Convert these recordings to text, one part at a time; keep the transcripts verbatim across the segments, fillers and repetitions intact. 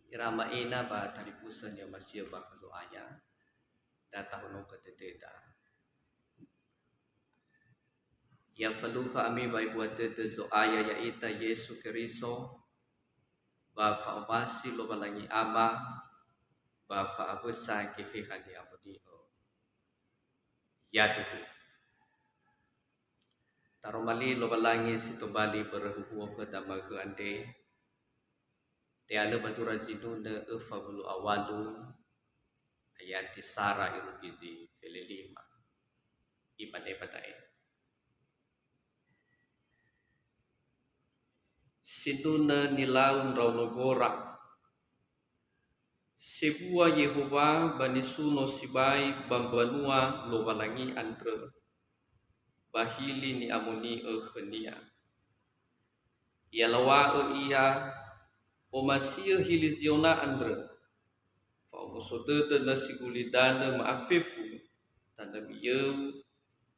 Ira ama ina ba talifusö ni'omasi'ö ba khö Zo'aya, da tahonogö dödöda. Ya falukha ami wa'ebua dödö Zo'aya ya'ita Yesu Keriso, ba fa'omasi Lowalangi Ama, ba fa'awösa Geheha Ni'amoni'ö. Yaduhu. Taroma li Lowalangi si tobali börö huhuo khöda ma'ökhö andre, te'alö ba zura zinunö öfa wulu a walu, ayati sara irugi zi felelima. Imane ba da'e. Sinunö nilau ndraono gora. Sebua Yehowa ba nisuno sibai ba mbanua Lowalangi andrö, ba hili ni'amoni'ö khönia. I'alaw̃a'ö ia, omasi'ö hili Ziona andrö, fa'omuso dödö nösi gulidanö ma'afefu, tanö miyöu,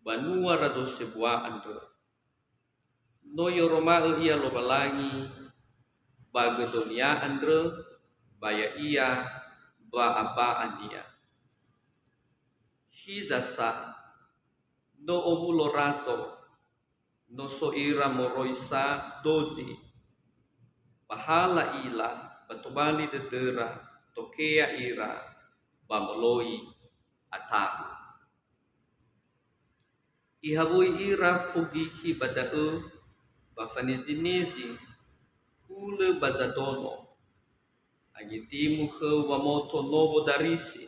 banua Razo Sebua andrö. No i'oroma'ö ia Lowalangi ba gödonia andrö, ba ya'ia ba aba'ania. Hiza sa, no owulo Razo, no so ira moroi sa dozi, ba ha la'ila, ba tobali dödöra, tokea ira, ba moloi ata'u. Ihawui ira fogikhi ba da'ö, ba fanizinizi hulö ba zadono. Angitimu khöu wamoto nowo darisi,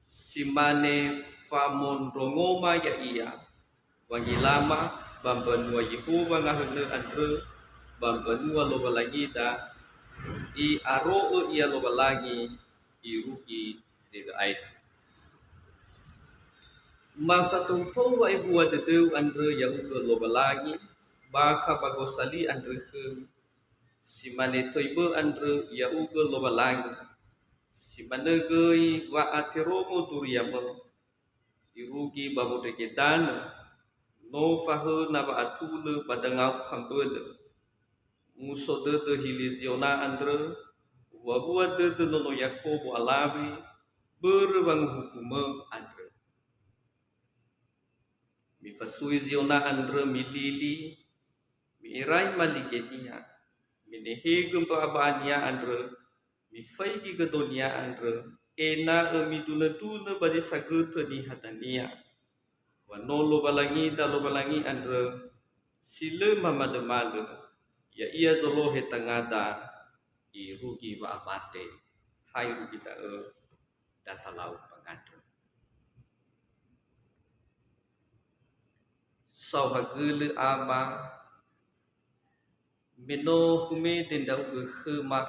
si mane famondrongoma ya'ia, wangilama ba mbanua Yehowa ngahönö andrö, ba mbanua Lowalangida, i'aro'ö ia Lowalangi, irugi zi lö aetu. Mafatoutouwa ebua dödöu andrö ya'ugö Lowalangi, bakha ba gosali andrö khöu, si mane töi bö'ö andrö ya'ugö Lowalangi, si manö göi wa'aterongo duriamö, irugi ba wondrege danö, no fahöna wa'atulö ba dangau kambölö. Muso dödö hili Ziona andrö, wua-wua dödö nono Yakobo alawe, börö wanguhukumö andrö. Mifasui Ziona andrö milili, mi'irai maligenia, minehegö mba'aba'ania andrö, mifaigi gödonia andrö, ena'ö midunödunö ba zi sagötö niha dania. Wa no Lowalangida Lowalangi andrö, si lö mamalömalö, ya'ia zolohe tangada, irugi wa'amate, ha irugi da'ö, da talau ba ngandrö. Saohagölö Ama, me no humede ndra'ugö khöma,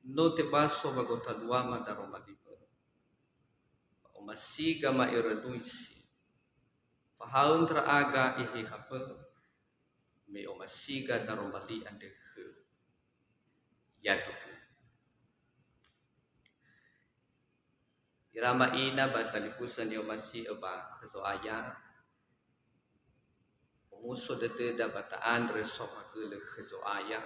no tebaso ba gotaluama daroma li bö'ö. Ba omasiga ma'erönuisi, fahaö ndra'aga Eheha bö'ö, me omasiga daroma li andrö khöu. Yaduhu. Ira ama ina ba talifusö ni'omasi'ö ba khö Zo'aya, omuso dödöda ba ta'andrö saohagölö khö Zo'aya,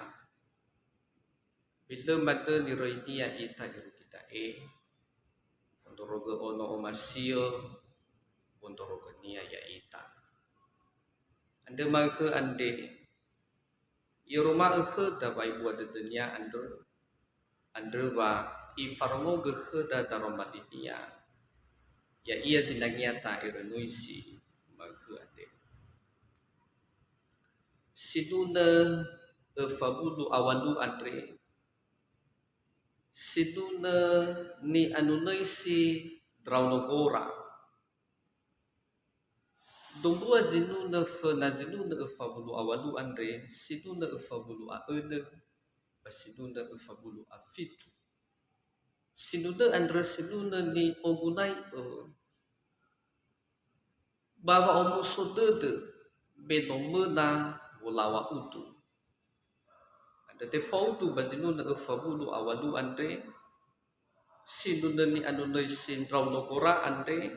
me lö manö niröinia ita irugi da'e, wondrorogö ono omasi'ö, wondrorogönia ya'ita. Andrö ma'ökhö andre, i'oroma'ö khöda wa'ebua dödönia andrö, andrö wa ifarongogö khöda daroma linia, ya'ia zinangea ta'erönuisi ma'ökhö andre. Sinunö öfa wulu a walu andre, sinunö ni'anunöisi ndraono gora. Dombua zinunö föna zinunö öfa wulu a walu andre, sinunö öfa wulu a önö, ba sinunö öfa wulu a fitu. Sinunö andrö sinunö ni'ogunai'ö ba wa'omuso dödö, me no möna wolaŵa udu. Andrö tefaudu ba zinunö öfa wulu a walu andre, sinunö ni'anunöisi ndraono gora andre,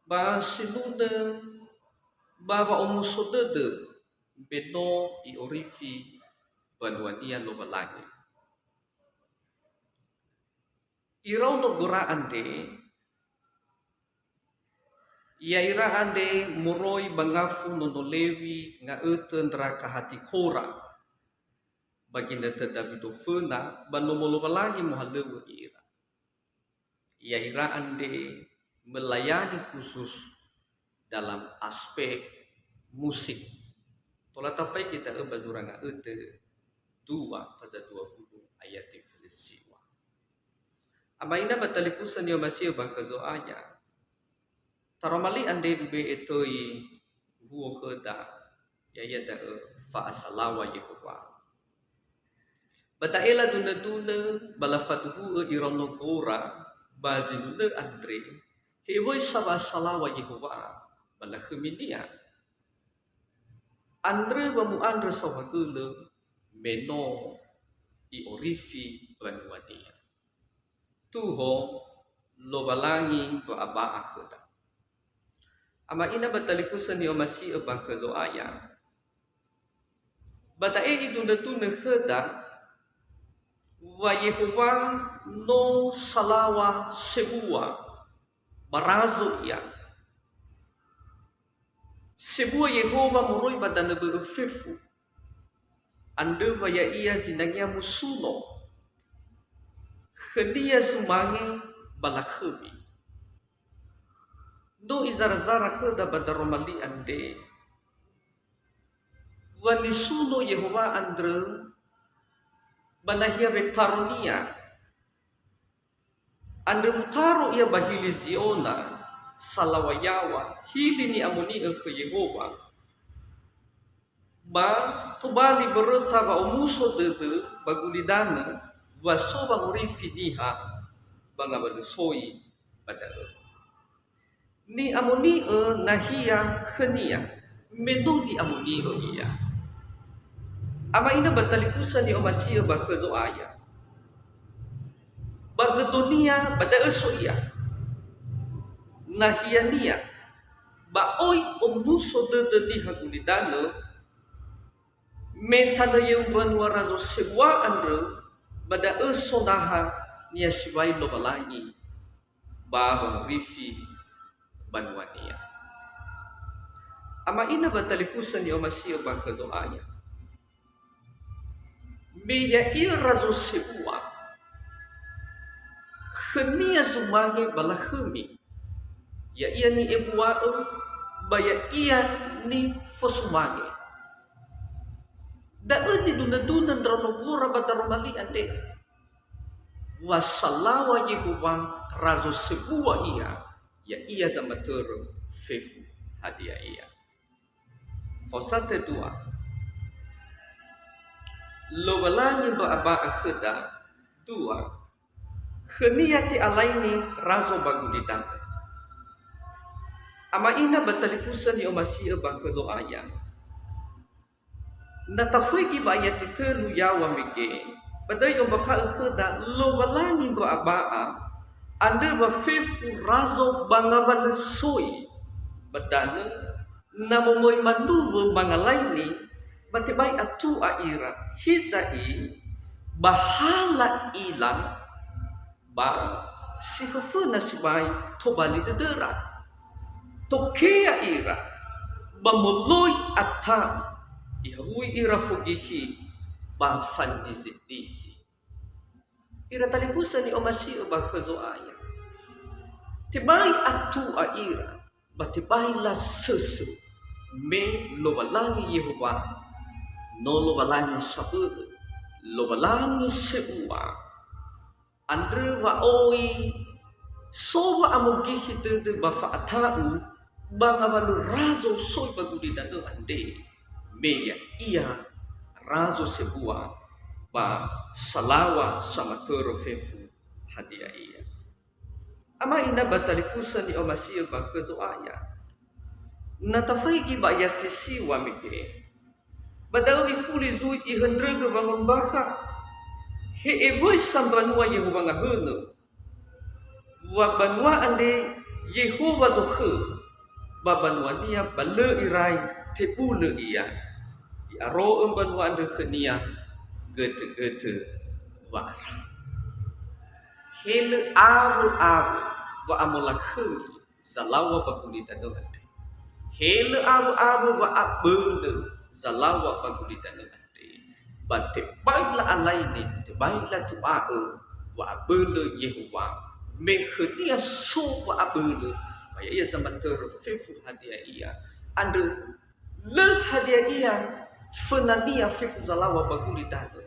ba sinunö ba wa'omuso dödö, me no i'orifi banua-Nia Lowalangi. Iraono gora andre, ya'ira andre moroi ba ngafu nono Lewi nga'õtõ ndra kahati khora, ba ginötö Dawido föna, ba Nomo Lowalangi mohalöŵö ira. Ya'ira andre melayani khusus dalam aspek musik. Tola tafaigi da'ö ba zura nga'õtö dua faza dua puluh ayat felesiwa. Ama ina ba talifusö ni'omasi'ö ba khö Zo'aya. Taroma li andre ube'e töi mbuo khöda, ya'ia da'ö fa'asalaŵa Yehowa. Ba da'e ladunö-dunö ba lafaduhu'ö iraono gora ba zinunö andre, he wöi sa wa'asalaŵa Yehowa ba lakhöminia. Andrö wa mu'andrö saohagölö me no i'orifi banuania. Tuho, Lowalangi wa'aba'a khöda. Ama ina ba talifusö ni'omasi'ö ba khö Zo'aya. Ba da'e idunödunö khöda wa Yehowa no salaŵa sebua ba razo ia. Sebua Yehowa moroi ba danö börö fefu. Andrö wa ya'ia zinangea musuno khönia zumange ba lakhömi. No izara-zara khöda ba daroma li andre, wa nisuno Yehowa andrö ba nahia wetaronia. Andrö mutaro ia ba hili Ziona, salaŵa yaŵa, hili ni'amoni'ö khö Yehowa. Ba tobali böröta wa'omuso dödö ba gulidanö, wa so wangorifi niha ba ngawalö soi ba da'ö. Ni'amoni'ö nahia khönia, me no ni'amoni'ö ia. Ama ina ba talifusö ni'omasi'ö ba khö Zo'aya. Ba gödonia ba da'ö so ia. Nahiania, ba oi omuso dödö niha gulidanö, me tanö yöu mbanua razo sebua andrö, ba da'ö so naha ni'asiwai Lowalangi ba wangorifi banuania. Ama ina ba talifusö ni'omasi'ö ba khö Zo'aya. Me ya'ia razo sebua, khönia zumange ba lakhömi, ya'ia ni'ebua'ö, ba ya'ia nifosumange. Da'ö nidunödunö ndraono gora ba daroma li andre. Wa salaŵa Yehowa razo sebua ia, ya'ia zamatörö fefu hadia ia. Faosatö dua. Lowalangi mba'aba'ö khöda, dua. Khönia te'alaini razo ba gulidanö. Ama ina ba talifusö ni'omasi'ö ba khö Zo'aya. Na taföigi ba ayati tölu yaŵa mege, ba da'ö i'ombakha'ö khöda Lowalangi mba'aba'a, andrö wa fefu razo ba ngawalö soi ba danö, na momöi manuwö mangalaini, ba tebai atu'a ira. Hiza'i, ba ha la'ila, ba si föföna sibai tobali dödöra. Tokea ira, ba moloi ata'u, ihawui ira fogikhi ba fandizi-dizi. Ira talifusö ni'omasi'ö ba khö Zo'aya. Tebai atu'a ira, ba tebai lasösö, me Lowalangi Yehowa, no Lowalangi sabölö, Lowalangi sebua. Andrö wa oi so wa'amogikhi dödö ba fa'ata'u ba ngawalö razo soi ba gulidanö andre, me ya'ia razo sebua ba salaŵa samatörö fefu hadia ia. Ama ina ba talifusö ni'omasi'ö ba khö Zo'aya. Na tafaigi ba ayati siŵa mege, ba da'ö ifuli zui ihöndrögö wangombakha, he ewöi sa mbanua Yehowa ngahönö, wa banua andre Yehowa zokhö, ba banuania ba lö irai tebulö ia. I'aro'ö mbanua andrö khönia, götö-götö wa'ara. Helö awö-awö wa'amolakhömi zalaŵa ba gulidanö andre. Helö awö-awö wa'abölö zalaŵa ba gulidanö andre. Ba tebai la'alaini, tebai latu'a'ö wa'abölö Yehowa, me khönia so wa'abölö, ba ya'ia zamatörö fefu hadia ia. Andrö lö hadia ia fönania fefu zalaŵa ba gulidanö,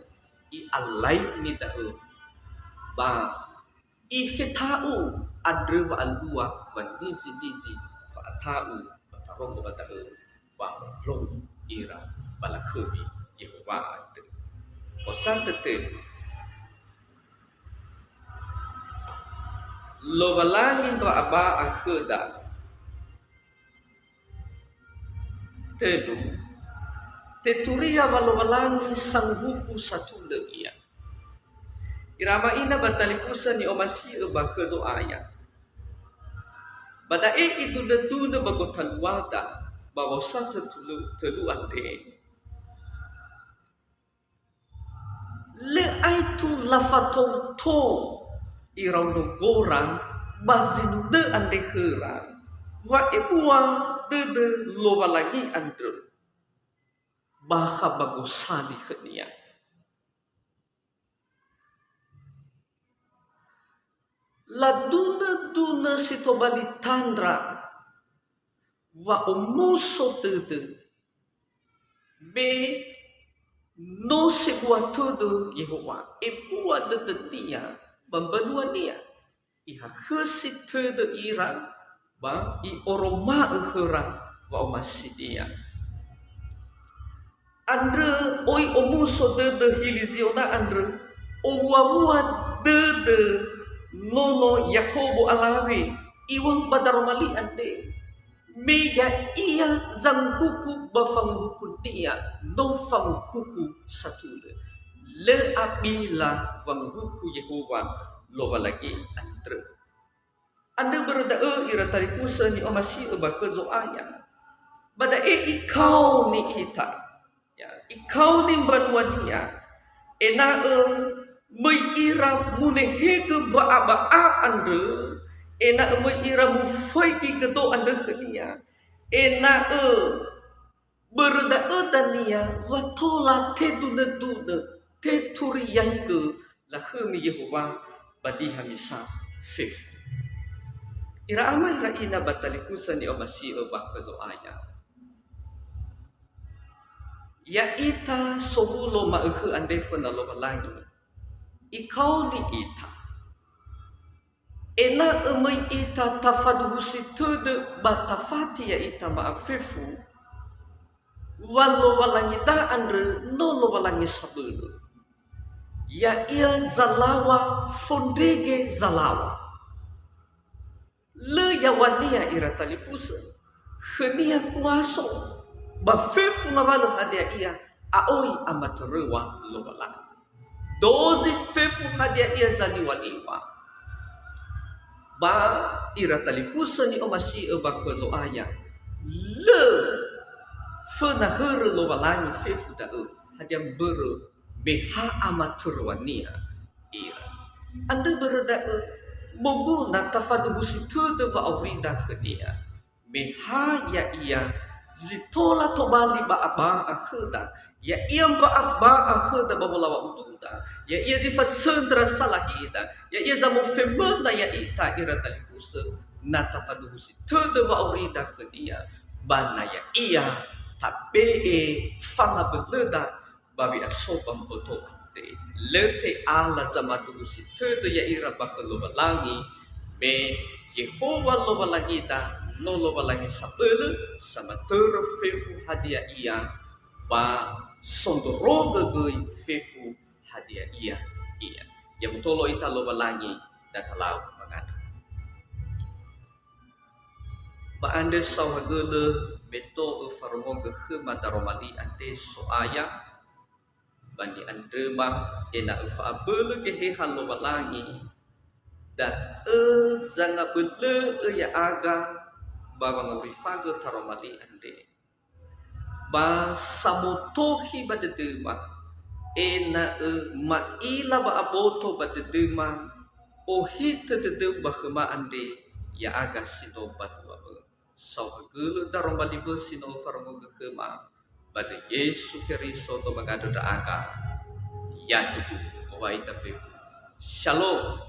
i'alaini da'ö, ba ifeta'u andrö wa'alua wanizi-nizi fa'ata'u ba tarongo ba da'ö, ba mondrongo ira ba lakhömi Yehowa andrö. Kosa tötö, Lowalangi mba'aba'a khöda. Tölu, teturia wa Lowalangi sanguhuku satulö ia. Ira ama ina ba talifusö ni'omasi'ö ba khö Zo'aya. Ba da'e idunödunö ba gotaluada ba wosatö tölu, tölu andre. Lö aetu lafatoutou iraono gora ba zinunö andre khöra, wa'ebua dödö Lowalangi andrö, bakha ba gosali khönia. Ladunödunö si tobali tandra wa'omuso dödö, me no sebua tödö Yehowa, ebua dödönia ba mbanuania. Ihakhösi tödö ira, ba i'oroma'ö khöra wa'omasinia. Andrö oi omuso dödö hili Ziona andrö, owuawua dödö nono Yakobo alawe, iŵa'ö ba daroma li andre, me ya'ia zanguhuku ba fanguhukunia, no fanguhuku satulö. Lö abila wanguhuku Yehowa Lowalangi andrö. Andrö börö da'ö ira talifusö ni'omasi'ö ba khö Zo'aya. Ba da'e ikaoni ita, ya, ikaoni mbanuania, ena'ö möi ira munehegö mba'aba'a andrö, ena'ö möi ira mufaigi gödo andrö khönia, ena'ö börö da'ö dania wa tola tedunödunö, teturiaigö lakhömi Yehowa ba niha misa fefu. Ira ama ira ina ba talifusö ni'omasi'ö ba khö Zo'aya. Ya'ita sowulo ma'ökhö andre föna Lowalangi, ikaoni ita. Ena'ö möi ita tafaduhusi tödö ba tafati ya'ita ma'afefu, wa Lowalangida andrö no Lowalangi sabölö. Ya'ia zalaŵa fondrege zalaŵa. Lö yaŵania ira talifusö, khönia kuaso, ba fefu ngawalö hadia ia, a'oi amatöröŵa Lowalangi. Dozi fefu hadia ia zaliŵaliŵa. Ba ira talifusö ni'omasi'ö ba khö Zo'aya, lö föna hörö Lowalangi fefu da'ö, hadia mbörö me ha amatöröŵania ira. Andrö börö da'ö, moguna tafaduhusi tödö wa'aurida khönia. Me ha ya'ia zi tola tobali ba'aba'a khöda, ya'ia mba'aba'a khöda ba wolaŵa ududa, ya'ia zi fasöndra salahida, ya'ia zamofemöna ya'ita ira talifusö, na tafaduhusi tödö wa'aurida khönia, ba na ya'ia tabe'e fangabölöda ba we'aso ba mboto andre. Lö te'ala zamaduhusi tödö ya'ira ba khö Lowalangi, me Yehowa Lowalangida no Lowalangi sabölö, samatörö fefu hadia ia, ba sondrorogö göi fefu hadia ia ia. Ya mutolo ita Lowalangi, da talau mangandrö. Ba andrö saohagölö me no öfarongogö khöma daroma li andre So'aya, ba ni'andröma ena'ö fa'abölö Geheha Lowalangi, da'ö zangabölö'ö ya'aga ba wangawurifagö taroma li andre. Ba samotohi ba dödöma, ena'ö ma'ila ba aboto ba dödöma, ohitö dödöu ba khöma andre, ya'aga si no mbanuamö. Saohagölö daroma li bösi no öfarongogö khöma, ba döi Yesu Keriso no mangandrö ndra'aga. Yaduhu, owai ita fefu. Shalom.